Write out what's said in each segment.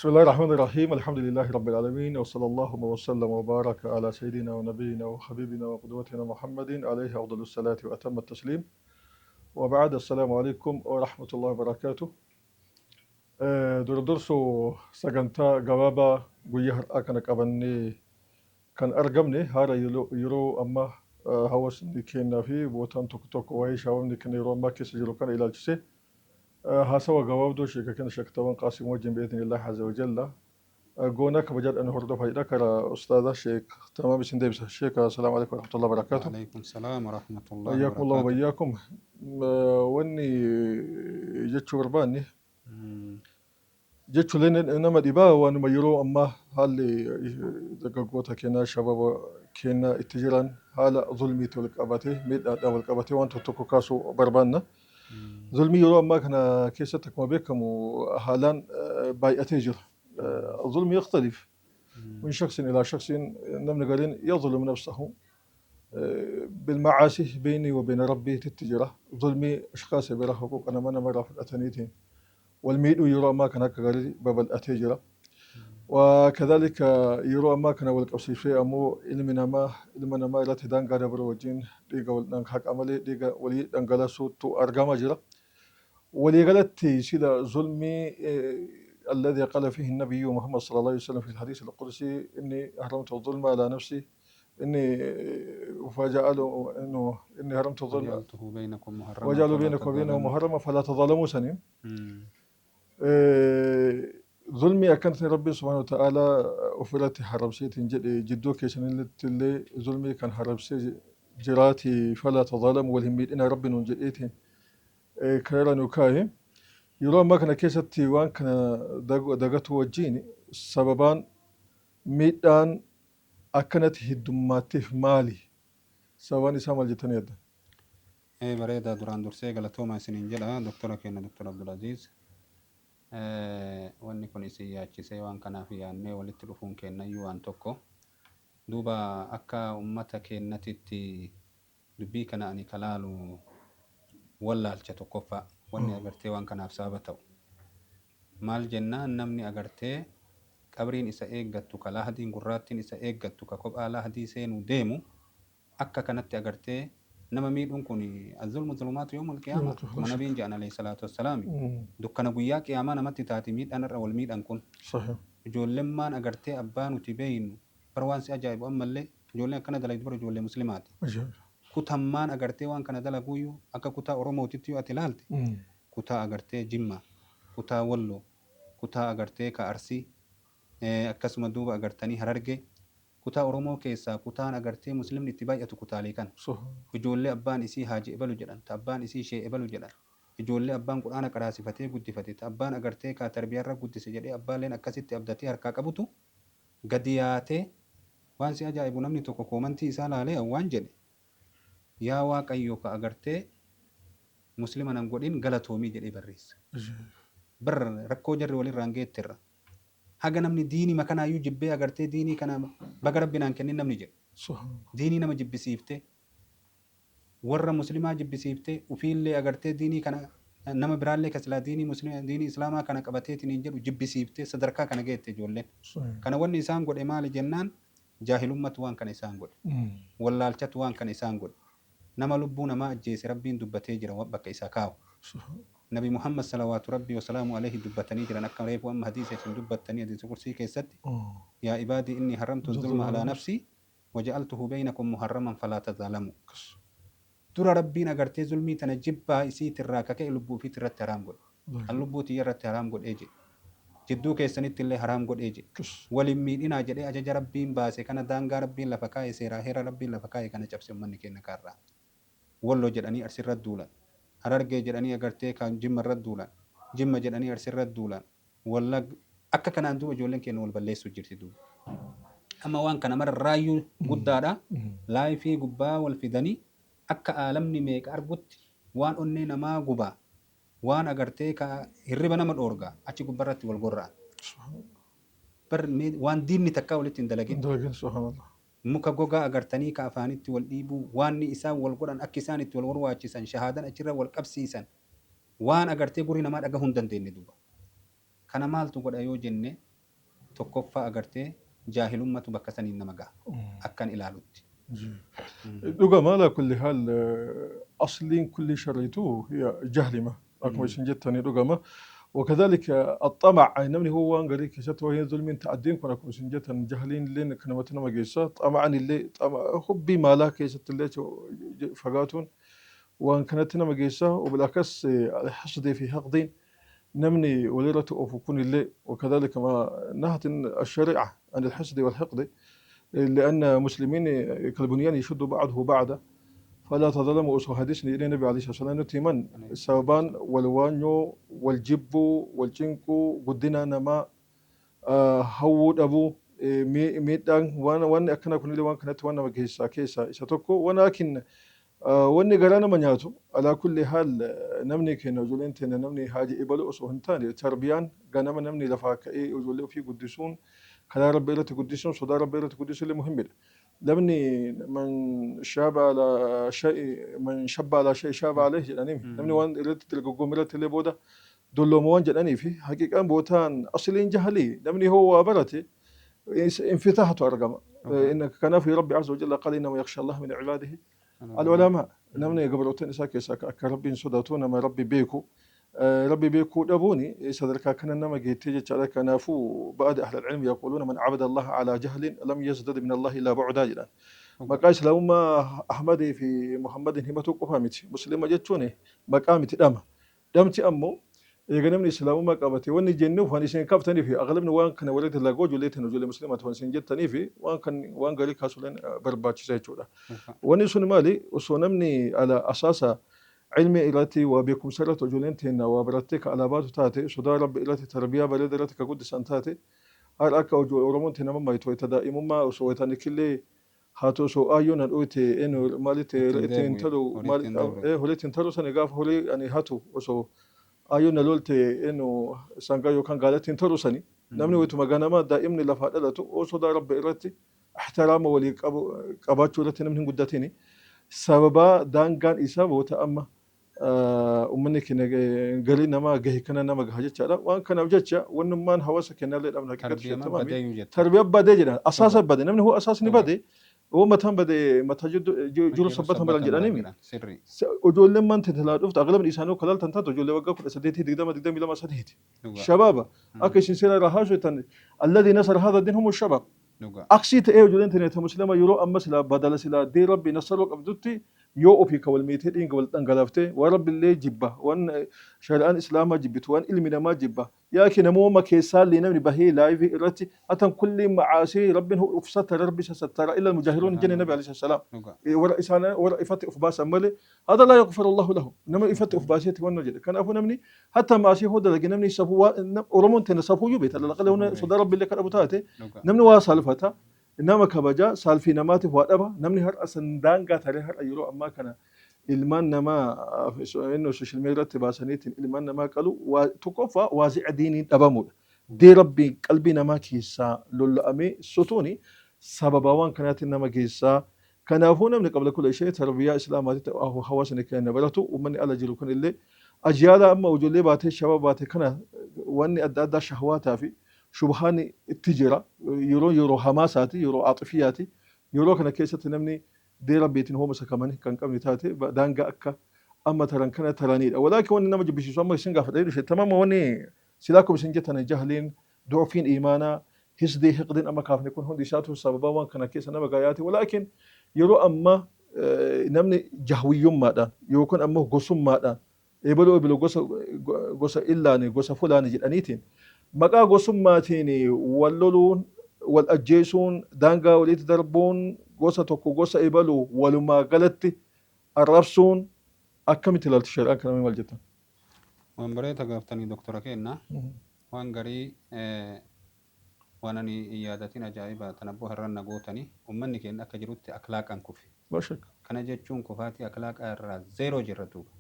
بسم الله الرحمن الرحيم، الحمد لله رب العالمين، وصلى اللهم وسلم وبارك على سيدنا ونبينا وحبيبنا وقدوتنا محمد عليه أفضل الصلاة وأتم التسليم، وبعد، السلام عليكم ورحمة الله وبركاته. Dura dursoo sagantaa gabaabaa guyyaa har'aa kana qabannee kan argamne haala yeroo ammaa hawaasni keenyaa fi bootaan tokko tokko waa'ee shaawamni keenya yeroo ammaa keessa jiru kana ilaalchisee haasawa gabaabduu sheeka keenya Sheek Taban Qaasim wajjin bi'idhnillahi azza wa jalla goonaa kabajaadhaan hordofaa jedha. Karaa ustaaza Sheek Tamaam isin deebisa. Sheeka, السلام عليكم ورحمة الله وبركاته. وعليكم السلام ورحمة الله حياكم الله وبركاته. وبياكم. Wanni jechuu barbaanne jechuuleen nama dhibaa waanuma yeroo ammaa haalli dargaggoota keenyaa, shababa keenyaa itti jiran, haala zulmiitti wal qabatee, miidhaadhaan wal qabatee waan tokko tokko kaasuu barbaanna. Zulmii yeroo ammaa kana keessatti akkuma beekamu haalaan baay'atee jira. الظلم يختلف من شخص إلى شخص. namni gariin يظلم نفسه بالمعاصي، بيني وبين ربي تتجرى ظلمي أشخاص bira حقوق nama namarraa fudhataniitiin wal miidhuu yeroo ammaa kana akka gaarii babal'atee jira. وكذلك yeroo ammaa kana wal qabsiisee ammoo ilmi namaa ilma namaa irratti daangaa dabaruu wajjin dhiiga wal haqa malee dhiiga walii dhangalaasuutu argamaa jira. Waliigalatti sida zulmii الذي قال فيه النبي محمد صلى الله عليه وسلم في الحديث القدسي: إني حرمت الظلم على نفسي، إني فجعلوا إنه إني حرمت الظلم وجعلته بينكم محرما وجعلوا فلا بينكم وبينه تظالموا. محرما فلا تظالموا saniin. Zulmii akkanatti Rabbi سبحانه وتعالى ofirratti haramseetiin jedhe, jidduu keessanitti illee zulmii kan haramsee jiraati, فلا تظالموا, wal hin miidhina Rabbi nuun jedheetiin kanarra nu kaa'e. Yeroo ammaa kana keessatti waan kana dagatu wajjin sababaan miidhaan akkanatti heddummaatteef maali? Sababaan isaa maal jettanii yaaddan? Ee, bareedaa. Duraan dursee galatooma isiniin jedha, doktora keenya doktor Abdulaziz. Wanni kun isin yaachisee waan kanaaf yaannee walitti dhufuun kennayyuu waan tokko. Duuba akka ummata keennatitti dubbii kana ani kalaalu wallaalcha tokkoffaa wanni agartee waan kanaaf sababa ta'u. Maal jennaan, namni agartee qabriin isa eeggattu, ka lahadiin gurraattiin isa eeggattu, ka kophaa lahadii seenuu deemu, akka kanatti agartee nama miidhuun kun الظلم ظلمات يوم القيامة, akkuma nabiin jedhan عليه الصلاة والسلام, dukkana guyyaa qiyaamaa namatti taati miidhaan irra wal miidhan kun. Ijoollemmaan agartee abbaa nuti beeynu bar, waan si ajaa'ibu ammallee ijoolleen akkana dalagdu bar ijoollee muslimaati. Kutammaan agartee waan kana dalaguyyuu akka kutaa Oromootitti yoo ati ilaalte, kutaa agartee Jimma, kutaa Walloo, kutaa agartee ka Arsii, akkasuma duuba agartanii Harargee, kutaa Oromoo keessaa kutaan agartee muslimni itti baay'atu kutaalee kana. Ijoollee abbaan isii Haaji ebalu jedhan, ta abbaan isii Shee ebalu jedhan, ijoollee abbaan quraana qaraasifatee guddifate, ta abbaan agartee kaa tarbiyaarra guddise jedhee abbaaleen akkasitti abdatee harkaa qabutu gadi yaatee. Waan si ajaa'ibu, namni tokko comment isaa laalee waan jedhe: "Yaa Waaqayyo, ka agartee muslima nan godhin galatoomii" jedhee barreessa. Bar rakkoo jarri walirraan geettirra. Haga namni diinii makanaayyuu jibbee agartee diinii kana baga Rabbi naan kennin namni jedhu. Diinii nama jibbisiiftee, warra muslimaa jibbisiiftee, ufiillee agartee diinii kana nama biraallee kasilaa diinii muslimaa, diinii islaamaa kana qabateetiin hin jedhu jibbisiiftee sadarkaa kana geette ijoolleen. Kana wanni isaan godhe maali jennaan, jaahilummatu waan kana isaan godhe. Wallaalchatu waan kana isaan godhe. Nama lubbuu namaa ajjeese Rabbiin dubbatee jira bakka isaa kaa'u. Nabi Muhammad صلوات ربي وسلامه عليه dubbatanii jiran, akka reefu amma hadiisa isin dubbattanii, hadiisa qursii keessatti: "يا عبادي إني حرمت الظلم على نفسي وجعلته بينكم محرما فلا تظالموا." Dura Rabbiin agartee zulmii tana jibbaa isiitirraa kaka'e lubbuu ofiitti irratti haraam godhe. An lubbuu tiyya irratti haraam godhee jedhe. Jidduu keessanitti illee haraam godhee jedhe. Waliin miidhinaa jedhee ajaja Rabbiin baase kana, daangaa Rabbiin lafa kaa'e, seeraa heera Rabbiin lafa kaa'e kana cabse uummanni keenya kaarraa. Wallo jedhanii Arsirra duulan. Harargee jedhanii agartee kan Jimma irra duulan. Jimma jedhanii Arsirra duulan. Wallag akka kanaan duuba ijoolleen keenya wal balleessuu jirti duuba. Amma waan kana mararraayyuu guddaadha. Live gubbaa wal fidanii akka aalamni meeqa argutti waan onnee namaa gubaa, waan agartee ka hirriba nama dhoorgaa achi gubbarratti wal gorra'an. Bar waan diinni takkaa walitti hin dalagin. Dalagin, subhaanallah. Muka gogaa agartanii ka afaanitti wal dhiibuu, waan isaan wal godhan, akka isaan itti wal warwaachisan, shahaadan achirra wal qabsiisan, waan agartee gurri namaa dhagahuu hin dandeenye duuba. Kana maaltu godha yoo jenne Tokkoffaa agartee jaahilummatu bakka saniin nama gaha akkan ilaalutti. Dhugama, على كل حال asliin kulli sharriitu هي jahlima akkuma isin jettanii dhugama. وكذلك الطمع، namni hoo waan garii keessatti wayii zulmiin ta'addiin kun akkuma isin jettan jahliin illee kan namatti nama geessa, xama'an illee hubbii maalaa keessatti illee fagaatuun waan kanatti nama geessa. وبالعكس الحسد في حقد namni walirratti oofu kun illee، وكذلك ما نهت الشريعة عن الحسد والحقد لأن مسلمين كالبنيان يشد بعضه بعضا فلا تظلموا. Osoo hadisni jedhee Nabi عليه الصلاة والسلام nutti himan sababaan wal waanyoo, wal jibbuu, wal cinquu, guddina namaa hawwuu dhabuu, miidhaan waan akkana kunillee waan kanatti waan nama keessaa keessaa isa tokko. ولكن wanni garaa nama nyaatu على كل حال namni keenya, ijoolleen teenya, namni haaji ibalu osoo hin taane, tarbiyaan ganama namni lafaa ka'ee ijoollee ofii guddisuun, karaa Rabbi irratti guddisuun, sodaa Rabbi irratti guddisuun illee muhimmidha. Namni من شاب على شيء من شب على شيء شاب عليه jedhanii, namni waan irratti dargaggooma irratti illee booda dullooma waan jedhanii fi haqiiqaan bootaan asliin jahalii namni hoo waa barate infitaahatu argama. Kanaaf Rabbi عز وجل قال إنما يخشى الله من عباده العلماء. Namni gabroota isaa keessaa akka Rabbiin sodaatu nama Rabbi beeku. Rabbi beekuu dhabuuni sadarkaa kana nama geettee jechaadha. Kanaafuu بعض أهل العلم يقولون من عبد الله على جهل لم يزدد من الله إلا بعدا jedhan. Maqaa islaamummaa Ahmadii fi Muhammadin himatu qofa miti. Muslima jechuun maqaa miti, dhama. Dhamti ammoo eega namni islaamummaa qabate wanni jennuuf waan isin kaftanii fi aghlabni waan kana walitti lagoo ijoollee tan ijoollee musliimaati waan isin jettanii fi waan kan waan garii kaasuleen barbaachisa jechuudha. Wanni sun maali? Osoo namni ala asaasa ilmi irratti waa beekumsa irratti ijoolleen teenya waa barattee ka alaabaatu taate, sodaa Rabbi irratti tarbiyaa bareeda irratti ka guddisan taate, har'a akka Oromoon teenya mammaaytu wayita daa'imummaa osoo wayita nikillee haatu osoo aayyoo na dhooyte eenyu maalitti ittiin talu horii ittiin talu sani gaafa horii ani hatu osoo aayyoo na lolte eenyu sangaa yookaan gaala ittiin talu sani, namni wayituma ganama daa'imni lafaa dhalatu osoo sodaa Rabbi irratti ihtiraama walii qabaachuu irratti namni hin guddatini, sababa daangaan isaa boota amma uummanni keenya galii namaa gahe kana nama gaha jechaadha. Waan kanaaf jecha wannummaan hawaasa keenyallee dhabna haqiiqatti tarbiyaa badee jedhan, asaasa bade. Namni hoo asaasni bade, hoo mataan bade, mataa jiru sabbata maran jedhanii. Ijoolleen man tetelaa dhuftu aglabni isaanii kalaltan taatu ijoollee waggaa 18, 20, 22, sadiiti. Shabaaba akka isin seera irraa haasoftan الذي نصر هذا الدين هم الشباب. Aksii ta'ee ijoolleen teenya muslima yeroo amma silaa badala silaa diin Rabbi nasaruu qabdutti yoo ofii ka wal miitee dhiiga wal dhangalaaftee, waan Rabbi illee jibba, waan shari'aan islaamaa jibbitu, waan ilmi namaa jibba yaa kee namooma keessaallee namni bahee live irratti hatan kulli macaasii Rabbiin uf sattara, Rabbi isa sattara إلا المجاهرون jenne Nabi عليه السلام, warra isaan warra ifatti uf baasan malee هذا لا يغفر الله له. Nama ifatti uf baaseeti waan jedhe. Kanaafuu namni hatta maasii hoo dalage namni safuu, Oromoon teenya safuu iyyuu beekta, lalaqalee sodaa Rabbi illee kadhabu taate namni waa saalfata, nama kabaja, saalfii namaatiif waa dhaba. Namni har'a san daangaa taree har'a yeroo ammaa kana ilmaan namaa inni social media irratti baasaniitiin ilmaan namaa qalu tokkoffaa waazi'a diiniin dhabamuudha. Dee Rabbiin qalbii namaa keessaa lolla'amee sotuuni sababa waan kanaatiin nama geessaa. Kanaafuu namni قبل كل شيء tarbiyaa islaamaatitti hawaasni keenya baratu, uummanni ala jiru kun illee ajyaala amma ijoollee baatee shababa baate kana wanni adda addaa shahwaataa fi shubhaan itti jira. Yeroo yeroo hamaasaati, yeroo aaxifiyaati. Yeroo kana keessatti namni dee Rabbiitiin hooma sakamanii kan qabne taate daangaa akka amma taran kana taranidha. ولكن wanni nama jibbisiisu amma isin gaafadha jedhu tamama wanni silaa akkuma isin jettan jahliin, du'ufiin iimaanaa, hisdii, hiqdiin amma kaafne kun hundi isaatu sababa waan kana keessa nama gayaati. ولكن yeroo amma namni jahwiyyummaadhaan yookaan ammoo gosummaadhaan ebaluu ebaluu gosa gosa illaani gosa fulaani jedhaniitiin maqaa gosummaatiin wal loluun, wal ajjeesuun, daangaa walitti darbuun, gosa tokko gosa ebaluu walumaa galatti arrabsuun akkamitti ilaaltu? Shari'aan kana maal jettan? Waan bareeda gaaftanii, doktora kenna. Waan garii waan ani hin yaadatin ajaa'iba tanabboo har'an gootanii uummanni keenya akka jirutti akhlaaqan kufe. لا شك. Kana jechuun kufaatii akhlaaqaa irraa zeeroo jirra duuba.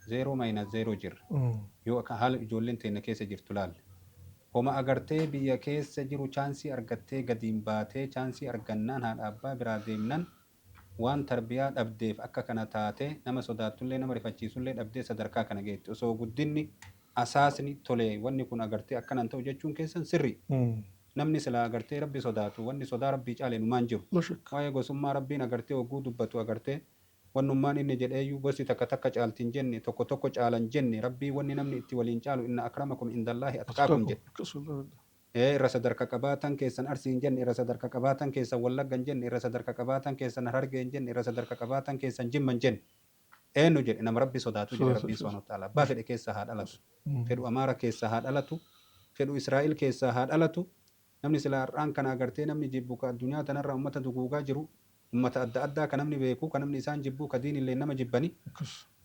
Zero minus zero jirra. Yoo akka haala ijoolleen teenya keessa jirtu laalle. Homa agartee biyya keessa jiru chance argattee gadiin baatee chance argannaan haadha abbaa biraa deemnan waan tarbiyaa dhabdeef akka kana taatee nama sodaattullee nama rifachiisullee dhabdee sadarkaa kana geetti. Osoo guddinni asaasni tole wanni kun agartee akkanan ta'u jechuun keessan sirri. Namni silaa agartee Rabbi sodaatu, wanni sodaa Rabbii caale inumaan jiru. La shakka. Waa'ee gosummaa Rabbiin agartee hogguu dubbatu agartee wannummaan inni jedheeyyuu gosti takka takka caalti hin jenne, tokko tokko caala hin jenne. Rabbiin wanni namni itti waliin caalu inna akramakum indallaahi atqaakum Atqaakum. jedhe. Akkas wallaahi. Ee, irra sadarka qabaatan keessan Arsii hin jenne, irra sadarka qabaatan keessan Wallagga hin jenne, irra sadarka qabaatan keessan Harargee hin jenne, irra sadarka qabaatan keessan Jimma hin jenne. Eenyu jedhe? Nama Rabbi sodaatu jedhe. Sodaatu. Rabbiin subhaanahu wa ta'ala. Abbaa fedhe keessaa haa dhalatu. Fedhu Amaara keessaa haa dhalatu. Fedhu Israa'il keessaa haa dhalatu. Namni silaa har'aan kana agartee namni jibbu ka addunyaa tanarra ummata duguugaa jiru, ummata adda addaa ka namni beeku, ka namni isaan jibbu, ka diinilleen nama jibbani.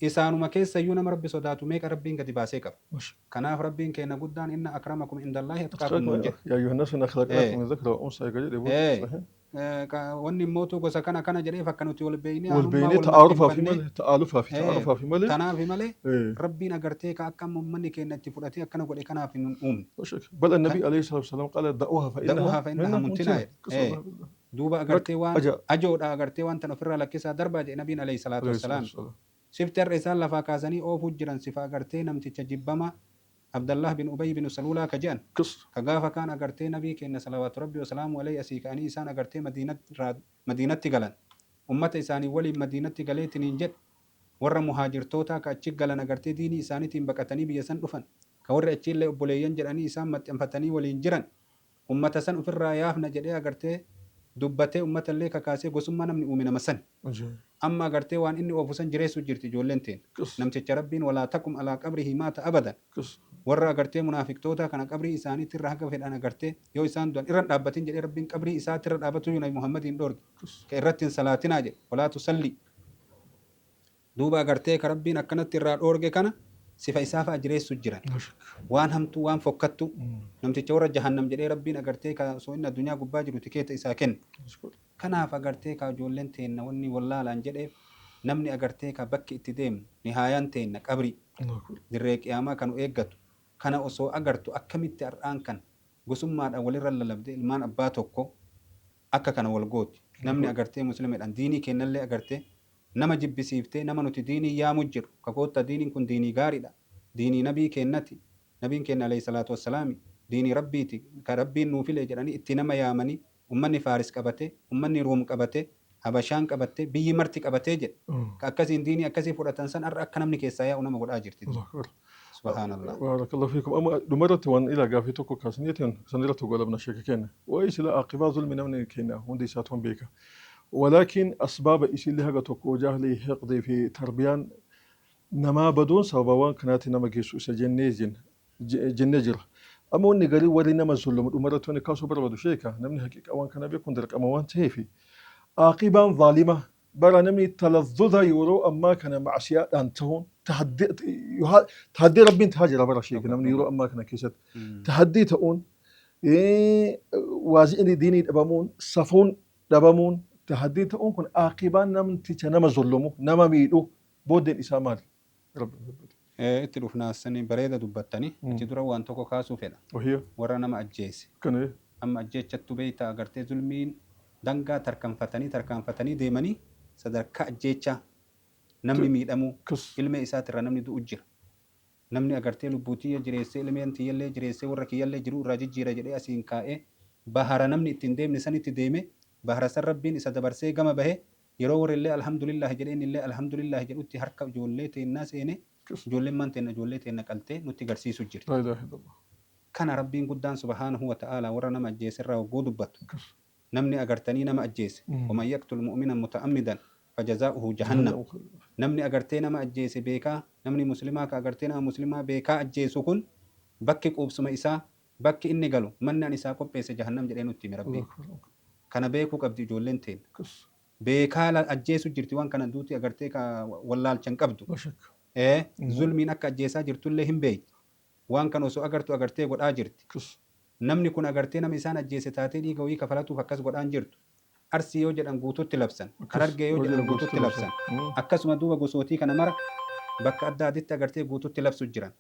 Isaanuma keessayyuu nama Rabbi sodaatu meeqa Rabbiin gadi baasee qaba. Kanaaf Rabbiin keenna guddaan inna akramakum indallaahi atqaakum nuun jedhe. يا أيها الناس إنا خلقناكم من ذكر وأنثى يا Ee. Wanni immootu gosa kana kana jedheef akka nuti wal beeynee aanummaa والبينية wal تعارفها في maxxanfannee ملء تآلفها في تعارفها في ملء tanaafi malee إيه. Rabbiin agartee ka akka amma ummanni keenya itti fudhatee akkana godhe kanaaf hin uumne. لا شك، بل النبي عليه الصلاة والسلام قال دعوها فإنها دعوها فإنها منها منتنة. منتنة. قسم إيه. الله بالله. Duuba agartee waan أجا ajoodha agartee waan tan ofirraa lakkisaa darbaa jedhe nabiin alayhi salaatu عليه الصلاة wassalaam. والسلام. Sifti har'a isaan lafaa kaasanii oofuu jiran sifa agartee namticha jibbama Abdallah bin Ubay bin Saluulaa ka jedhan قص ka gaafa kaan agartee nabii keenya salawaatu rabbi wasalaamu alayhi asii ka'anii isaan agartee madiinatti galan, ummata isaanii waliin madiinatti galeetiniin jedhe, warra muhaajirtootaa ka achi galan agartee diinii isaaniitiin baqatanii biyya san dhufan, ka warri achiillee obboleeyyan jedhanii isaan maxxanfatanii waliin jiran, ummata san ofirraa yaafna jedhee agartee dubbatee ummatallee kakaasee gosummaa namni uume nama san. أجا Amma agartee waan inni oofu san jireessu jirti ijoolleen teen. قص Namticha Rabbiin walaa taqum alaa qabrihi maata abadan. قص Warra agartee munaafiqtoota kana qabrii isaaniitirra haga fedhan agartee yoo isaan du'an irra hin dhaabbatin jedhee Rabbiin qabrii isaatirra dhaabbatu nabi Muhammadiin dhoorge. قص Ka irratti hin salaatinaa jedhe, walaa tusalli. Duuba agartee ka Rabbiin akkanatti irraa dhoorge kana sifa isaa fa'a jireessu jiran. لا شك. Waan hamtuu, waan fokkattu, namticha warra jahannam jedhee Rabbiin agartee ka osoo inni addunyaa gubbaa jiru tikeeta isaa kenne. شكرا. Kanaaf agartee ka ijoolleen teenna wanni wallaalaan jedheef namni agartee ka bakki itti deemnu nihaayaan teenna qabrii الله أكبر. Dirree qiyaamaa kanu eeggatu kana osoo agartu akkamitti har'aan kan gosummaadhaan walirra lalabdee ilmaan abbaa tokko akka kana wal gooti? Namni agartee musliimidhaan diinii kennallee agartee nama jibbisiiftee, nama nuti diinii yaamu jiru kakoota, diiniin kun diinii gaariidha, diinii nabii kennati, nabiin kenna alayhi salaatu wassalaami, diinii rabbiiti ka rabbiin nuu file jedhanii itti nama yaamanii, ummanni Faaris qabate, ummanni Ruum qabate, Habashaan qabatte, biyyi marti qabatee jedhe. Ka akkasiin diinii akkasii fudhatan san har'a akka namni keessaa yaa'u nama godhaa jirti. الله أكبر. Subhaanallah. بارك الله فيكم. أما دمرت وان إلى قافي توكو كاسنيتين سنرت قلبنا شيك كينا وإيش لا عقبة ظلم من كينا وندي ساتهم بيك، ولكن أسباب إيش اللي هجا توكو جاهلي حقدي في تربيان نما بدون سببوان كناتي نما جيسو سجنيزين جنجر. أما وني قالي وري نما ظلم دمرت وان كاسو بربدو شيكا نمني حقيقة وان كان بيكون درك أما وان تهفي عاقبا ظالمة برا نمني تلذذ يورو أما كان معصية أنتهون تهدي تهدي ربي تهاجر برا شيء نمني يورو أما كان كيست تهدي تؤون إيه وازئني ديني دبمون صفون دبمون تهدي تؤون كن عاقبا نم تنم ظلمه نما ميدو بودن إسامال رب. Itti dhufnaa sani bareeda dubbattanii. Achi dura waan tokko kaasuu fedha. وهي Warra nama ajjeese. كان إيه؟ Amma ajjeechattu beeyta agartee zulmiin dangaa tarkaanfatanii tarkaanfatanii deemanii sadarkaa ajjeechaa namni miidhamuu كس ilmee isaatirra namni du'u jira. Namni agartee lubbuu tiyya jireessee ilmeen tiyyallee jireessee warra kiyyallee jiruu irraa jijjiira jedhee asiin kaa'ee bahara namni ittiin deemne sanitti deeme, bahara san rabbiin isa dabarsee gama bahe, yeroo warri illee alhamdulillah jedheen illee alhamdulillah jedhutti harka ijoollee teennaa seene كس ijoolleen maan teenna ijoollee teenna qaltee nutti garsiisu jirti. لا إله إلا الله. Kana rabbiin guddaan subhaanahu wa ta'aalaa warra nama ajjeeserraa hogguu dubbatu كس namni agartanii nama ajjeese ومن يقتل مؤمنا متعمدا فجزاؤه جهنم. Namni agartee nama ajjeese beekaa, namni muslimaa ka agartee nama muslimaa beekaa ajjeesu kun bakki quubsuma isaa, bakki inni galu, manni ani isaa qopheesse jahannam jedhee nutti hime الله rabbiin. أكبر. Kana beekuu qabdi ijoolleen teenya. كس Beekaa ajjeesu jirti waan kana duuti agartee ka wallaalchan qabdu. لا شك. Ee, zulmiin akka ajjeesaa jirtullee hin beekti. Waan kan osoo agartu agartee godhaa jirti. كس Namni kun agartee nama isaan ajjeese taatee dhiiga wayii kafalatuuf akkas godhaan jirtu. Arsii yoo jedhan guututti labsan, Harargee yoo jedhan guututti labsan, akkasuma duuba gosootii kana mara bakka adda additti agartee guututti labsu jiran.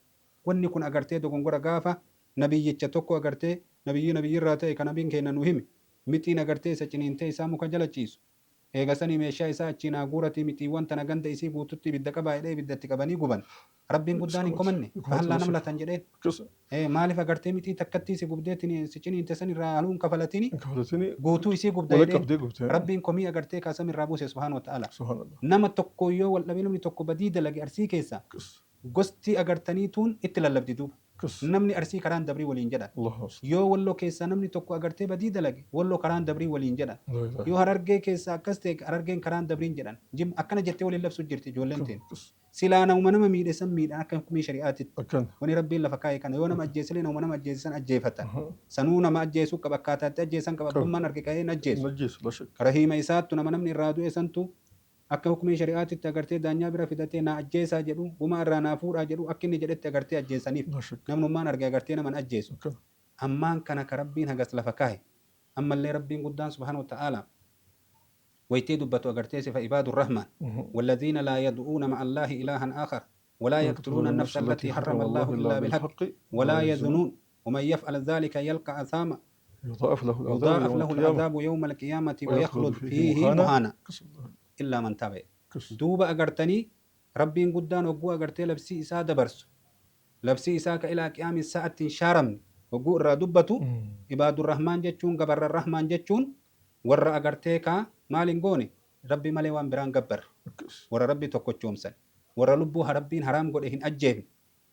Wanni kun agartee dogongora. Gaafa nabiyyicha tokko agartee nabiyyii nabiyyirraa ta'e kan nabiin keenya nu hime mixiin agartee isa ciniintee isaa muka jala ciisu. Eega sanii meeshaa isaa achii naa guuratii mixiiwwan tana ganda isii guututti ibidda qabaa jedhee ibidda itti qabanii guban. Rabbiin guddaan hin komanne. Fahallaa namlatan jedheen. Maaliif agartee mixii takkattii si gubdeetiin si ciniinte san irraa haluu hin kafalatini guutuu isii gubda jedheen. Rabbiin komii agartee kaasam irraa buuse subhaanahu wa ta'ala. Nama tokko yoo wal dhabee namni tokko badii dalage Arsii keessaa gosti agartanii tuun itti lallabdi duuba. Namni Arsii karaan dabrii waliin jedhan. Yoo Walloo keessaa namni tokko agartee badii dalage Walloo karaan dabrii waliin jedhan. Yoo Harargee keessaa akkas ta'e Harargeen karaan dabriin jedhan. Jim akkana jettee waliin labsu jirti ijoolleen teen. Silaa namuma nama miidhe san miidhan akka hukumii shari'aatitti. Wani Rabbiin lafa kaa'e kana yoo nama ajjeesellee namuma nama ajjeese san ajjeefatan. Sanuu nama ajjeesuu qaba akkaataa itti ajjeesan qaba abbummaan arge ka'ee hin ajjeesu. Rahiima isaattu nama namni irraa du'e santu Akka hukmii shari'aatitti agartee daanyaa bira fidatee naa ajjeesaa jedhu, gumaa irraa naa fuudhaa jedhu, akka inni jedhetti agartee ajjeesaniif. Laa shakka. Namnummaan arge agartee nama hin ajjeesu. Akkana. Ammaan kana ka Rabbiin hagas lafa kaahe. Ammallee Rabbiin guddaan subhaanahu wa ta'aalaa waytee dubbatu agartee sifa ibaadurrahmaan. Walladhiina laa yad'uuna ma'allaahi ilaahan aakhar walaa yaqtuluuna annafsa allatii harrama Allaahu illaa bilhaqqi walaa yazunuun waman yaf'al dhaalika yalqa athaama يضاعف له العذاب يضاعف يوم له القيامة العذاب يوم القيامة ويخلد ويخلد فيه فيه مهانا مهانا كس إلا من تاب. كس Duuba agartanii Rabbiin guddaan hogguu agartee labsii isaa dabarsu labsii isaa ka ilaa qiyaami sa'atti hin shaaramne hogguu irraa dubbatu ibaadurrahmaan jechuun gabarrarrahmaan jechuun warra agartee kaa maal hin goone Rabbi malee waan biraan gabbarre Akkas. warra Rabbi tokkochoomsan warra lubbuu Rabbiin haraam godhe hin ajjeefne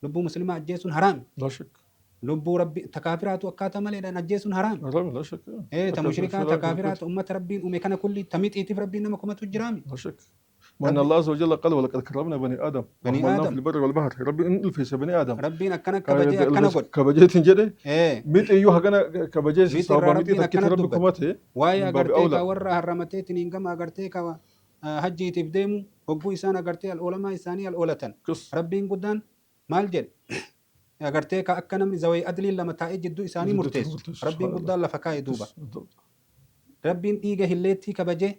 lubbuu muslimaa ajjeesuun haraami Laa shakka. Lubbuu Rabbi ta kaafiraatu akkaataa maleedhaan ajjeesuun haraami. Haraami laa shakka. Ee ta Akka mushrikaa ta kafiraa kaafiraa ta ummata Rabbiin uume kana kulli ta mixiitiif Rabbiin nama komatu jiraami. Laa shakka. Ma anna Rabbi Allah azza wa jalla qala walaqad karramna bani Aadam wa banii hamalnaahum Aadam fil barri wal bahri. Rabbiin inni ulfeesse bani Aadam. Rabbiin akkana kabajee akkana godhe. Kabajeetiin jedhe Ee mixi iyyuu hagana kabajee mixi irraa sababa mixii Rabbiin takkitti akkana Rabbi dubbate. komate Waa'ee min baabi agartee awlaa. ka warra harramateetiin gama agartee ka hajjiitiif deemu hogguu isaan agartee al oolamaa isaanii al oolatan. Akkas. Rabbiin guddaan maal jedhe agartee ka akka namni zaway adliin lama taa'ee jidduu isaanii Jidduutti murteessu murteessu Rabbiin subhaanallah. guddaan lafa kaa'e duuba Akkas. Rabbiin dhiiga hilleettii kabajee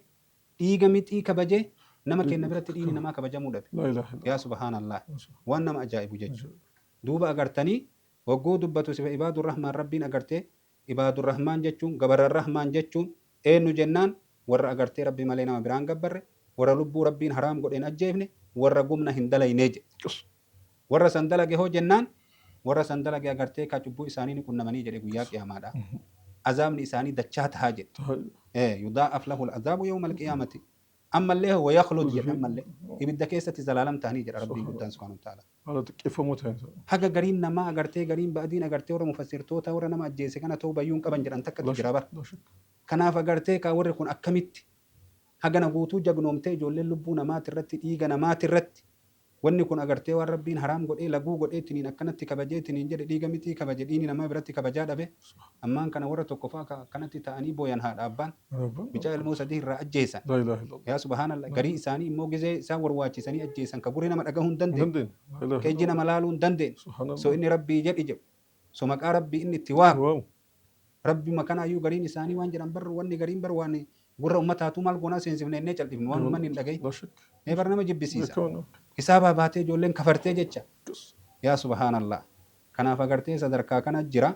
dhiiga mixii kabajee nama kenna biratti dhiigni namaa kabajamuu dhabe Laa ilaaha illallah. Yaa subhaanallah waan nama ajaa'ibu jechuudha duuba agartanii hogguu dubbatu sifa ibaadurrahmaan Rabbiin agartee ibaadurrahmaan jechuun gabararrahmaan jechuun eenyu jennaan warra agartee Rabbi malee nama biraan gabbarre warra lubbuu Rabbiin haraam godheen ajjeefne warra gumna hin dalaynee jedhe Akkas. Warra san dalage hoo jennaan warra san dalage agartee kaa cubbuu isaanii ni qunnamanii jedhe guyyaa qiyaamaadha. Azaabni isaanii dachaa tahaa jedhe. Yudaa'af lahu al-azaabu yawma al-qiyaamati. Ammallee hoo wayakhluud jedhe ammallee ibidda keessatti zalaalam tahanii jedha Rabbiin guddaan subhaanahu wa ta'ala. Haala xiqqeeffamoo ta'een. Haga gariin namaa agartee gariin ba'diin agartee warra mufassirtoota warra nama ajjeese kana tawbayyuu hin qaban jedhan takkatu jira bar. Kanaaf agartee kaa warri kun akkamitti hagana guutuu jagnoomtee ijoolleen lubbuu namaatirratti dhiiga namaatirratti Wanni kun agartee waan Rabbiin haraam godhee laguu godhee tiniin akkanatti kabajee tiniin jedhe dhiiga mitii kabaje dhiini namaa biratti kabajaa dhabe ammaan kana warra tokko fa'a ka akkanatti ta'anii booyan haadha abbaan micaa ilmoo sadii irraa ajjeesan Laa ilaaha illallah. Yaa subhaanallah garii isaanii immoo gizee isaan warwaachisanii ajjeesan ka gurri nama dhagahuu hin Hin dandeenye dandeenye. Laa ilaaha ka ijji illallah. nama laaluu hin dandeenye so Subhaanallah. inni Rabbii jedhi jedhu so maqaa Rabbii inni itti waamu Waamu. Rabbima kanaayyuu gariin isaanii waan jedhan bar wanni gariin bar waan gurra ummataatuu maal goonaa seensifne jennee caldhifnu waan ummanni hin dhagahin. La shakka. Mee bar nama jibbisiisa. Beekaman. Hisaabaa baatee ijoolleen kafartee jecha. Akkas. Yaa subhaanallah. Kanaaf agartee sadarkaa kana jira.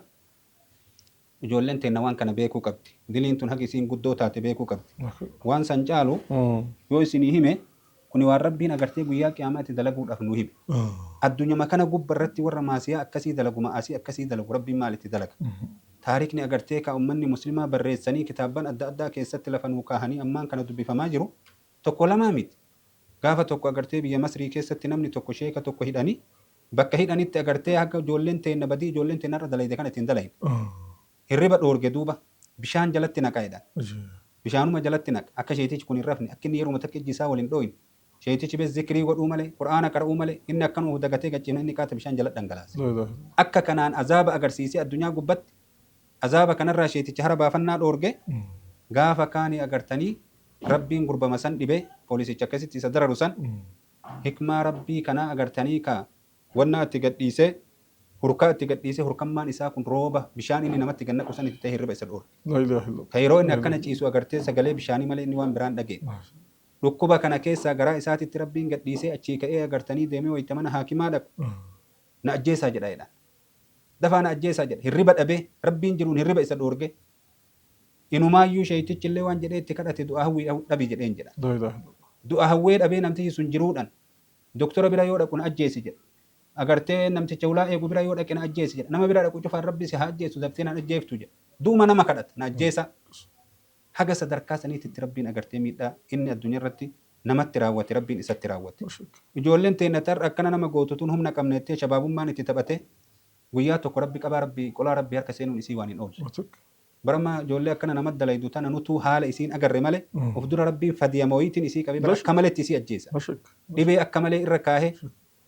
Ijoolleen teenna waan kana beekuu qabdi. Diliin tun haga isiin guddoo taate beekuu qabdi. Waan san caalu yoo isinii hime kuni waan Rabbiin agartee guyyaa qiyaamaa itti dalaguudhaaf nu hime. Addunyama kana gubba irratti warra maasiyaa akkasii dalagu ma'asii akkasii dalagu Rabbiin maal itti dalaga? Taarikni agartee ka ummanni muslimaa barreessanii kitaabban adda addaa keessatti lafa nuu kaahanii ammaan kana dubbifamaa jiru tokko lamaa miti. Gaafa tokko agartee biyya Masrii keessatti namni tokko sheeka tokko hidhanii bakka hidhanitti agartee haga ijoolleen teenna badii ijoolleen teenna irra dalayde kana itti hin dalayne. Hirriba dhoorge duuba bishaan jalatti naqa jedhan. Bishaanuma jalatti naqa. Akka sheeytichi kun hin rafne, akka inni yeruma takka ijji isaa wal hin dhooyne. Sheeytichi bes zikrii godhuu malee, Qur'aana qara'uu malee, inni akkanuma of dagatee gad ciifna inni qaata bishaan jala dhangalaase. Laa ilaaha illallah. Akka kanaan azaaba agarsiisee addunyaa gubbatti azaaba kanarraa sheeyticha hara baafannaa dhoorge. Gaafa kaani agartanii Rabbiin gurbama san dhibe, poolisicha akkasitti isa dararu san, hikmaa Rabbii kanaa agartanii ka wannaa itti gad dhiisee, hurkaa itti gad dhiisee hurkammaan isaa kun rooba bishaan inni namatti gad naqu san itti ta'ee hirriba isa dhoorke. Laa ilaaha illallah. Ka yeroo inni akkana ciisu agartee sagalee bishaanii malee inni waan biraa hin dhageenye. Dhukkuba kana keessaa garaa isaatitti Rabbiin gad dhiisee achii ka'ee agartanii deemee wayta mana haakimaa dhaqu na ajjeesaa jedha jedhan. Dafaa na ajjeesaa jedha. Hirriba dhabee Rabbiin jiruun hirriba isa dhoorge. Inumaayyuu sheeytichillee waan jedhee itti kadhate du'a hawwii dhabi jedheen jedha. Laa ilaaha illallah. Du'a hawwee dhabee namtichi sun jiruudhan doktora bira yoo dhaqu na ajjeesi jedha. Agartee namticha hulaa eegu bira yoo dhaqe na ajjeesi jedha. Nama bira dhaqu cufaan Rabbi si haa ajjeesu daftee na ajjeeftu jedha. Du'uma nama kadhata na ajjeesaa. Haga sadarkaa saniititti Rabbiin agartee miidhaa inni addunyaa irratti namatti raawwate Rabbiin isatti raawwate. Ijoolleen teenna ta har'a akkana nama gootu tun humna qabna jettee shabaabummaan itti taphatee guyyaa tokko Rabbi qabaa Rabbi qolaa Rabbi harka seenuun isii waan hin oolle. Bar amma ijoollee akkana nama dalaydu tana nutuu haala isiin agarre male of dura Rabbiin fadiyama wayiitiin isii qabee bar akka maletti isii ajjeesa. Dhibee akka malee irra kaahee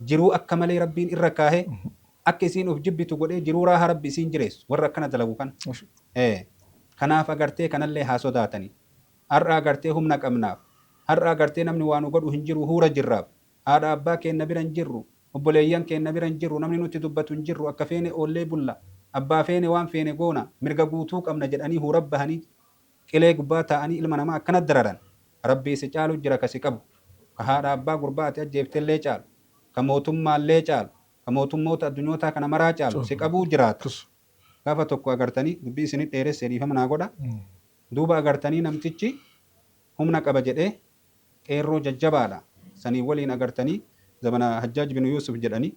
jiruu akka malee Rabbiin irra kaahee akka isiin of jibbitu godhee jiruu raaha Rabbi isiin jireessu warra akkana dalagu kana. Ee kanaaf agartee kanallee haa sodaatanii. Har'a agartee humna qabnaaf. Har'a agartee namni waa nu godhu hin jiru huura jirraaf. Haadha abbaa keenna bira hin jirru. Obboleeyyan keenna bira hin jirru. Namni nutti dubbatu hin jirru. Akka feene oollee bulla. Abbaa feene waan feene goona. Mirga guutuu qabna jedhanii huura bahanii qilee gubbaa taa'anii ilma namaa akkana dararan. Rabbii si caalu jira ka si qabu. Ka haadha abbaa gurbaa ati ajjeeftellee caalu. Ka mootummaallee caalu. Ka mootummoota addunyootaa kana maraa caalu si qabuu jiraata. Gaafa tokko agartanii dubbii isinit dheeresse dhiifama naa godha. Duuba agartanii namtichi humna qaba jedhee qeerroo jajjabaadha. Saniin waliin agartanii zabana Hajjaaj bin Yuusuf jedhanii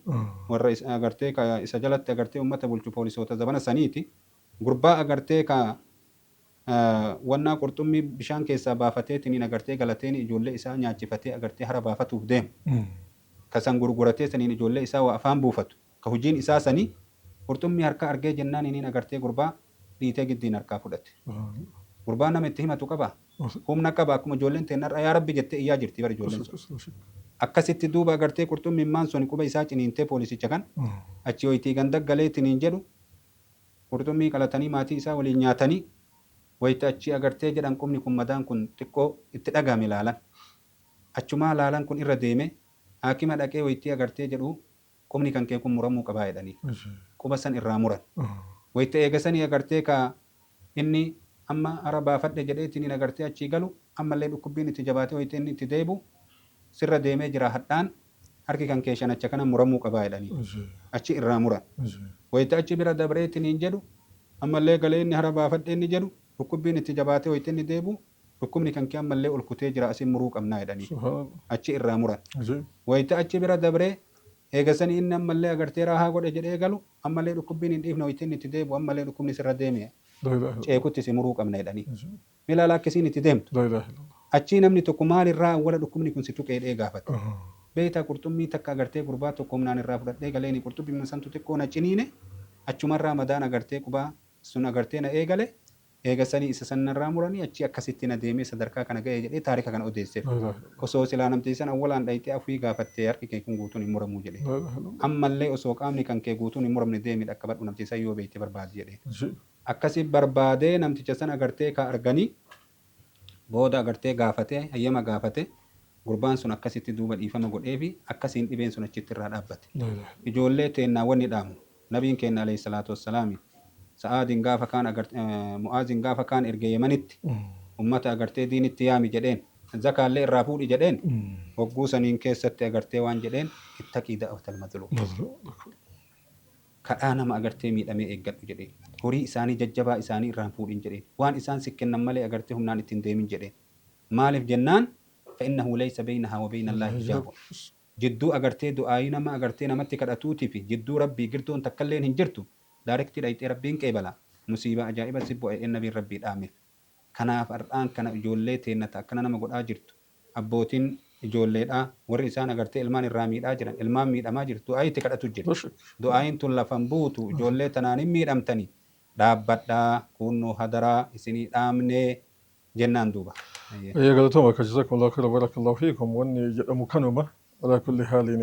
warra agartee ka isa jalatti agartee ummata bulchu poolisoota zabana saniiti. Gurbaa agartee ka wannaa qurxummii bishaan keessaa baafateetiniin agartee galateeni ijoollee isaa nyaachifatee agartee hara baafatuuf deemu. Ka san gurguratee saniin ijoollee isaa waa afaan buufatu. Ka hujiin isaa sanii qurxummii harka argee jennaan iniin agartee gurbaa dhiitee giddiin harkaa fudhate. Gurbaan nama itti himatu qabaa? Humna qaba akkuma ijoolleen teenna har'a yaa Rabbi jettee iyyaa jirti bar ijoolleen sun. Akkasitti duuba agartee qurxummiin sun quba isaa ciniintee poolisicha kan achi waytii ganda galeetiniin jedhu qurxummii qalatanii maatii isaa waliin nyaatanii wayita achi agartee jedhan qubni kun madaan kun xiqqoo itti dhagahame laalan. Achumaa laalan kun irra deeme haakima dhaqee waytii agartee jedhu qubni kan kee kun muramuu qabaa jedhanii. Quba san irraa muran. Wayta eegasanii agartee ka inni amma hara baafadhe jedheetiniin agartee achii galu ammallee dhukkubbiin itti jabaatee wayta inni itti deebu sirra deemee jira hadhaan harki kan kee shanacha kana muramuu qabaa jedhanii. Achi irraa muran. Wayta achi bira dabreetiniin jedhu ammallee galee inni hara baafadhe inni jedhu dhukkubbiin itti jabaatee wayta inni deebu dhukkubni kan kee ammallee ol kutee jira asin muruu qabnaa jedhanii. Achi irraa muran. Wayta achi bira dabree eegasanii inni ammallee agartee raahaa godhe jedhee galu ammallee dhukkubbiin hin dhiifne wayta inni itti deebu ammallee dhukkubni sirra deeme ceekutti si muruu qabna jedhanii. Milaala akka isiin itti deemtu. Achii namni tokko maalirraa awwala dhukkubni kun si tuqe jedhee gaafate. Beektaa qurxummii takka agartee gurbaa tokko humnaan irraa fudhadhee galeeni qurxummii santu xiqqoo na ciniine achumarraa madaan agartee qubaa sun agartee na eegale eegasanii isa san narraa muranii achii akkasitti na deemee sadarkaa kana ga'e jedhee taarika kana odeesseef. Osoo silaa namtichi san awwalaan dhayxee afwii gaafattee harki kee kun guutuun hin muramuu jedhee. Ammallee osoo qaamni kan kee guutuun hin muramne deemi dhaqqabadhu namtichi san yoo beekte barbaadi jedhee. Akkasi barbaadee namticha san agartee ka arganii booda agartee gaafatee hayyama gaafate gurbaan sun akkasitti duuba dhiifama godheefi akkasiin dhibeen sun achitti irraa dhaabbate. Ijoollee teennaa wanni dhaamu nabiin keenna alayhi salaatu wassalaami Sa'aadin gaafa kaan Mu'aazin gaafa kaan erge Yemanitti ummata agartee diinitti yaami jedheen zakaallee irraa fuudhi jedheen hogguu saniin keessatti agartee waan jedheen ittaqii da'watal mazluum kadhaa nama agartee miidhamee eeggadhu jedheen horii isaanii jajjabaa isaanii irraa hin fuudhin jedheen waan isaan si kennan malee agartee humnaan ittiin deemin jedheen maaliif jennaan fa'innahu laysa baynahaa wa bayna Allaahi hijaabun jidduu agartee du'aayii nama agartee namatti kadhatuutii fi jidduu Rabbii girdoon takkalleen hin jirtu daarektii dhayxee Rabbiin qeebala musiibaa ajaa'iba si bu'a jedheen nabiin Rabbii dhaameef kanaaf har'aan kana ijoollee teenna ta akkana nama godhaa jirtu abbootiin ijoolleedhaa warri isaan agartee ilmaan irraa miidhaa jiran ilmaan miidhamaa jirtu du'aayii itti kadhatu jira du'aayiin tun lafan buutu ijoollee tanaan hin miidhamtanii dhaabbadhaa kuunnoo hadaraa isinii dhaamnee jennaan duuba. Eeyyee galatooma akka jazakumullahu khairan barakallahu fiikum wanni jedhamu kanuma alaa kulli haaliin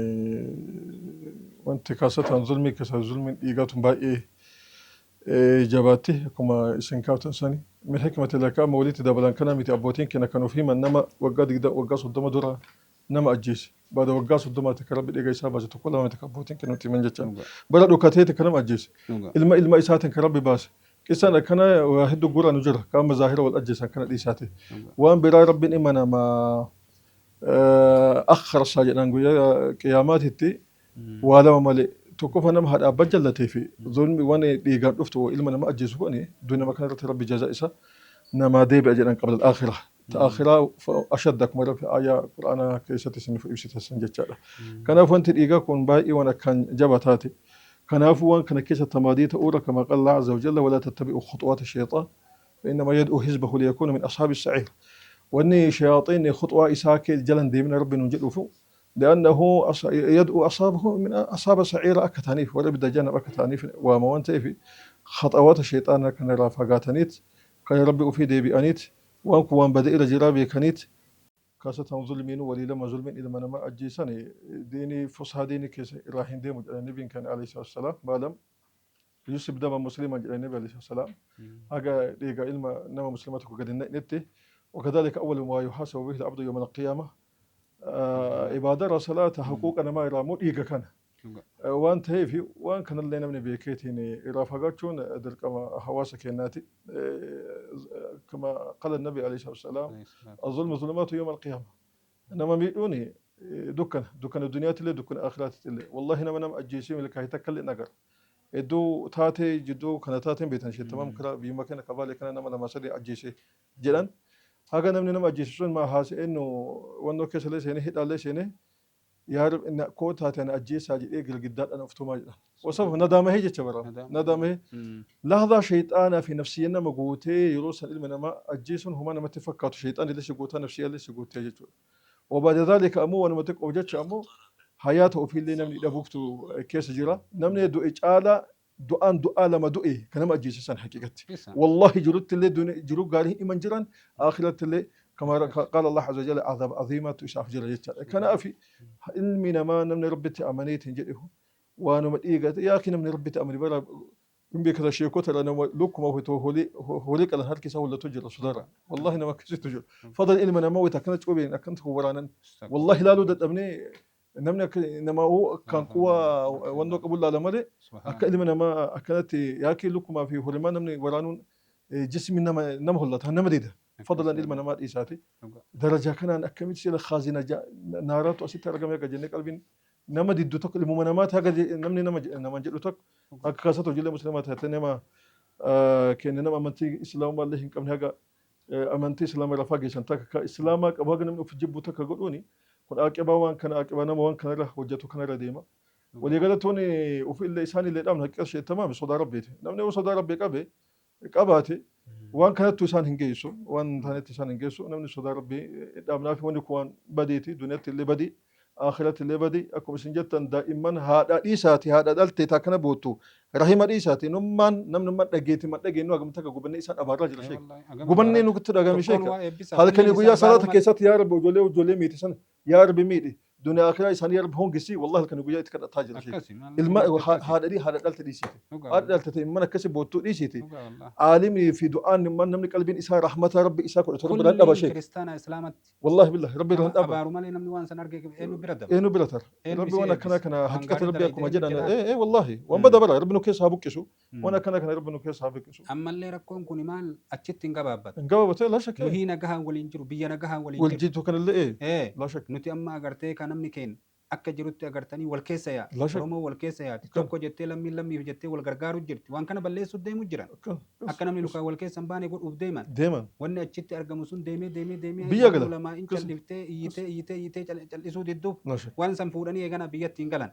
wanti kaasataan zulmii keessaa zulmiin dhiigaa tun baay'ee jabaatti akkuma isin kaaftan sani min hikmati laka amma walitti dabalan kana miti abbootiin keenya kan of himan nama waggaa 20 waggaa 30 dura nama ajjeese baada waggaa 30ti kan rabbi dhiiga isaa baase tokko lama miti kan abbootiin keenya nutti himan jechaan bara dhokateeti kan nama ajjeese ilma ilma isaatiin kan rabbi baase qissaan akkana waa hedduu gurra nu jira qaama zaahira wal ajjeesan kana dhiisaate waan biraa rabbiin dhimma nama akharsaa jedhan guyyaa qiyaamaatitti waa lama malee tokkoffaa nama haadha abbaa jallatee fi zulmi waan dhiigaan dhuftu ilma nama ajjeesu kuni du'i nama kana irratti rabbi jazaa isa Namaa deebi'a jedhan qabla al-aakhirah. Ta aakhiraa ashadda akkuma Rabbi aayaa Qur'aanaa keessatti isiniif ibsite san jechaadha. Kanaaf wanti dhiigaa kun baay'ee waan akkaan jaba taate. Kanaafuu waan kana keessa tamaadii ta'uurra kama qaala Allah azza wa jalla walaa tattabi'u khuxuwaati shayxaan فإنما يدعو حزبه ليكون من أصحاب السعير. Wanni shayaaxiinni khuxuwaa isaa kee jala hin deemina Rabbi nuun jedhuufu لأنه يدعو أصحابه من أصحاب سعير akka ta'aniif warra ibidda jahannam akka ta'aniif waama waan ta'eef khaxawaata shayxaanaa kana irraa fagaataniit kara Rabbi ufii deebi'aniit waan kun waan bade irra jiraa beekaniit kaasatan zulmiinuu walii lama zulmiin ilma namaa ajjeesan diinii fushaa diinii keessa irraa hin deemu jedhan nabiin keenya alayhi salaatu wassalaam maalam yusib dama musliman jedhan nabi alayhi salaatu wassalaam haga dhiiga ilma nama muslima tokko gadi hin naqnetti wakadhalika awwalu maa yuhaasabu bihi al-abdu yawma al-qiyaama ibaada irraa salaata haquuqa namaa irraa immoo dhiiga kana waan ta'eef waan kanallee namni beekeetiin irraa fagaachuun dirqama hawaasa keenyaati. Kama qala nabi alayhi salaatu wassalaam الظلم ظلمات يوم القيامة. Nama miidhuun dukkana dukkana duniyaatti dukkana akhiraatti illee wallahi nama nama ajjeesee milkaa'e takka illee nagar hedduu taatee jidduu kana taateen beektan ishee tamam karaa biyyuma kana kabaalee kana nama lama sadii ajjeese jedhan haga namni nama ajjeese sun maa haasa'ee nu wannoo keessa illee seenee hidhaallee seenee yaa Rabbi na koo taate ana ajjeesaa jedhee girgiddaadhaan of tumaa jedhan. Wasaf nadaamahee jecha bara nadaamahee lahzaa shayxaanaa fi nafsiyya nama guutee yeroo san ilma namaa ajjeesuun homaa namatti fakkaatu shayxaan illee si guutaa nafsiyya illee si guutee jechuudha. Wabaada dhaalika ammoo waanuma xiqqoof jecha ammoo hayaata ofiillee namni dhabuuftu keessa jira. Namni du'e caalaa du'aan du'aa lama du'e kan nama ajjeese san haqiqatti. Wallahi jirutti illee jiruu gaarii hin himan jiran akhiratti illee kama qaala Allah azza wa jalla azab aziimaatu isaaf jira jechaadha. Kanaaf ilmi namaa namni Rabbitti amaneetiin jedhe waanuma dhiiga yaa akhi namni Rabbitti amane bara hin beekata sheekota irra nama lukkuma horii horii qalan harki isaa hollatu jira sodaarra. Wallahi nama akkasitu jira. Fadal ilma namaa wayita akkana cuubeen akkanatti waraanan wallahi ilaaluu dadhabnee namni akka namaa hoo akkaan quwa wannoo qabu laala malee akka ilma namaa akkanatti yaakii lukkumaa fi horimaa namni waraanuun jismi nama nama hollata nama dida fadlan ilma namaa dhiisaati darajaa kanaan akkamitti sila khaazina naaraatu asitti argame akka jennee qalbiin nama diddu tokko ilmuma namaati haga namni nama namaan jedhu tokko akka kaasatu hojiilee musliimaa taate nama keenya nama amantii islaamummaa illee hin qabne haga amantii islaama irraa fageessan takka ka islaamaa qabu haga namni of jibbu takka godhuuni kun aqibaa waan kana aqibaa nama waan kanarra hojjetu kanarra deema. Waliigalatti ofi illee isaan illee dhaabna haqiqa ishee tamaami sodaa rabbiiti. Namni yoo sodaa rabbii qabe qabaate waan kanattu isaan hin geessu waan taanetti isaan hin geessu namni sodaa rabbii dhaabnaa fi wanni kun waan badiiti duniyaatti illee badii akhiratti illee badii akkuma isin jettan daa'imman haadha dhiisaati haadha dhalte takkana boottu rahima dhiisaati nummaan namnummaan dhageetti man dhageenyu hagam takka gubannee isaan abaarraa jira sheek gubannee nutti dhagame sheek halkanii guyyaa salaata keessatti yaa rabbi ijoollee ijoollee miite sana yaa rabbi miidhi duniyaa akhiraa isaanii yaa rabbi hongisi wallahi halkanii guyyaa itti kadhataa jira sheek ilma haadha haadha dhalte dhiisiiti haadha dhalte ta'e mana akkasi boottuu dhiisiiti aalimii fi du'aan namni qalbiin isaa rahmata rabbi isaa godhatu rabbi irraan dhaba sheek kiristaana islaamatti Wallahi billahi rabbi irra hin Nama dhaba. Abaaru malee namni waan san argee eenyu bira dabra? Eenyu bira tara? Eenyu Rabbi isii waan akkanaa eebbisa? kana Waan haqiqata gaarii rabbi dalayde akkuma eenyu jedhan jedhaan? ee ee wallahi waan bada bara rabbi nu keessa haa buqqisu waan akkanaa kana rabbi nu keessa haa buqqisu. Ammallee rakkoon kuni maal achitti hin gabaabbatu. Hin gabaabate laa shakka. Nuhii nagahaan waliin jiru biyya nagahaan waliin Wal jiru. jiitu kanallee ee Ee laa shakka. nuti amma agartee ka namni keenya akka jirutti agartanii wal keessa yaati. Laa shakka. Oromoo wal keessa yaati. Akkana. Tokko jettee lammiin lammiif jettee wal gargaaru jirti. Waan kana balleessuuf deemu jiran. Akkana. Akka namni lukaan wal keessa hin baane godhuuf deeman. Deeman. Wanni achitti argamu sun deemee deemee deemee Biyya gala. ulamaa'in Akkas. calliftee iyyitee iyyitee iyyitee callisuu didduuf Laa shakka. waan san fuudhanii eegana biyyatti hin galan.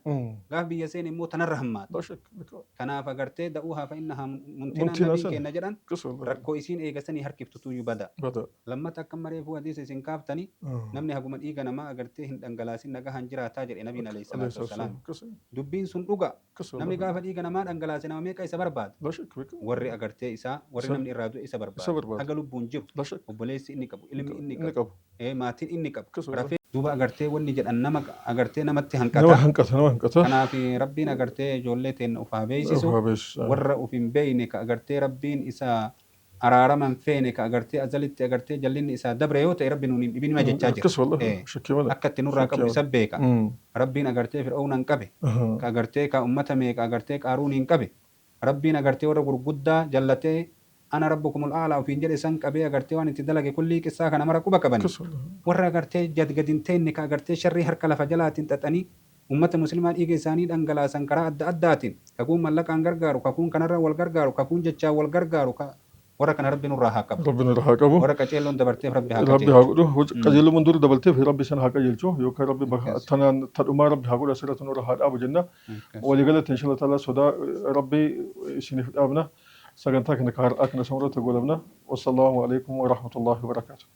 Gaaf biyya seene immoo tanarra hammaata. Laa shakka. Kanaaf agartee da'uuhaa fa innahaa muntinaa Muntinaa nabiin sana. keenna jedhan Akkas wallahi. rakkoo isiin eegasanii harkiftutuyyuu bada. Bada. Lammata akka amma reefuu hadiisa isin kaaftanii namni haguma dhiiga namaa agartee hin dhangalaasin nagahaan jiraataa jedhe nabiin alayhi salaatu wassalaam. Dubbiin sun dhuga. Namni gaafa dhiiga namaa dhangalaase nama meeqa isa barbaada? Warri agartee isaa warri namni irraa du'e isa barbaada. Haga lubbuun jiru obboleessi inni qabu ilmi inni qabu maatiin inni qabu rafee duuba agartee wanni jedhan nama agartee namatti Nama hanqata. hanqata nama hanqata. Kanaaf Rabbiin agartee ijoollee teenna uf haa beeksisu. Warra uf hin beeyne ka agartee Rabbiin isa araarama hin feene ka agartee azalitti agartee jallinni isaa dabre yoo ta'e Rabbi nuun hin dhibin jechaa jira. Akkas wallahi shakkii malee. Akka itti nurraa qabu isa beeka. Rabbiin agartee Fir'aawna hin qabe. Ka agartee ka ummata meeqa agartee Qaaruun hin qabe. Rabbiin agartee warra gurguddaa jallatee ana rabbukumul a'laa ofiin jedhe san qabee agartee waan itti dalage kullii qissaa kana mara quba qabani. Warra agartee gad hin teenne ka agartee sharrii harka lafa jalaatiin xaxanii ummata muslimaa dhiiga isaanii dhangalaasan karaa adda addaatiin kakuun mallaqaan gargaaru kakuun kanarra wal gargaaru kakuun jechaan wal gargaaru Warra kana Rabbi nurraa haa qabu. Rabbi nurraa haa qabu. Warra qaceelloon dabarteef Rabbi haa Rabbi haa qajeelchu. Godhu. Qajeelummaan dur dabalteef Rabbi sana haa qajeelchu. Yookaan Rabbi bakka Akkas. tanaan tadhumaa Rabbi haa godhu asirratti nurra haa dhaabu jenna. Akkas. Waliigalatti inshallah ta'ala sodaa Rabbi isiniif dhaabna. Sagantaa kana ka har'aa kana samarratti goolabna. Wassalaamu alaikum wa rahmatullahi wa barakaatuh.